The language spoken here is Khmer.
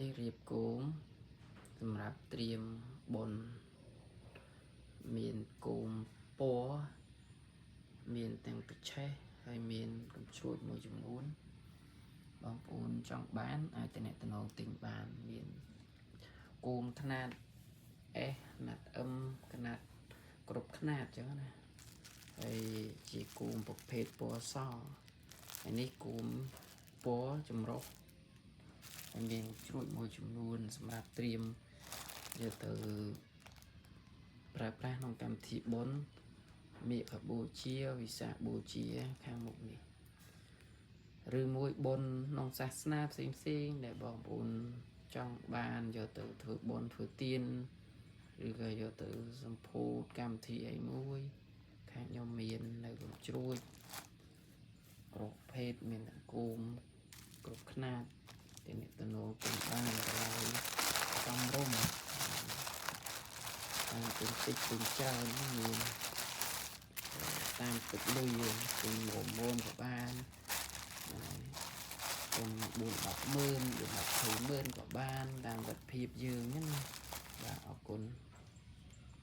នេះរៀបគោមសម្រាប់ត្រៀមបុណ្យមានគោមពណ៌មានទាំងប្រឆេះហើយមានកំជ្រួចមួយចំនួនបងប្អូនចង់បានអាចតំណតំណងទិញបានមានគោមខ្នាត S ខ្នាត M ខ្នាតគ្រប់ខ្នាតអញ្ចឹងណាហើយជាគោមប្រភេទពណ៌សហើយនេះគោមពណ៌ចម្រុះហើយមានជ្រួចមួយចំនួនសម្រាប់ត្រៀមយកទៅប្រើប្រាស់ក្នុងកម្មវិធីបុណ្យមាឃបូជាវិសាខបូជាខាងមុខនេះឬមួយបុណ្យក្នុងសាសនាផ្សេងផ្សេងៗដែលបងប្អូនចង់បានយកទៅធ្វើបុណ្យធ្វើទានឬក៏យកទៅសម្ពោធកម្មវិធីអីមួយខាងខ្ញុំមាននៅកំជ្រួចគ្រប់ភេទមានទាំងគោមគ្រប់ខ្នាតទីនេះតំណងទិញបានតម្លៃសមរម្យតាមទិញតិចទិញច្រើនមានតាមទឹកលុយយើងទិញមុំមុំក៏បានទិញ4 10ម៉ឺន4 20ម៉ឺនក៏បានតាមលទ្ធភាពយើងហ្នឹងណាបាទអរគុណ។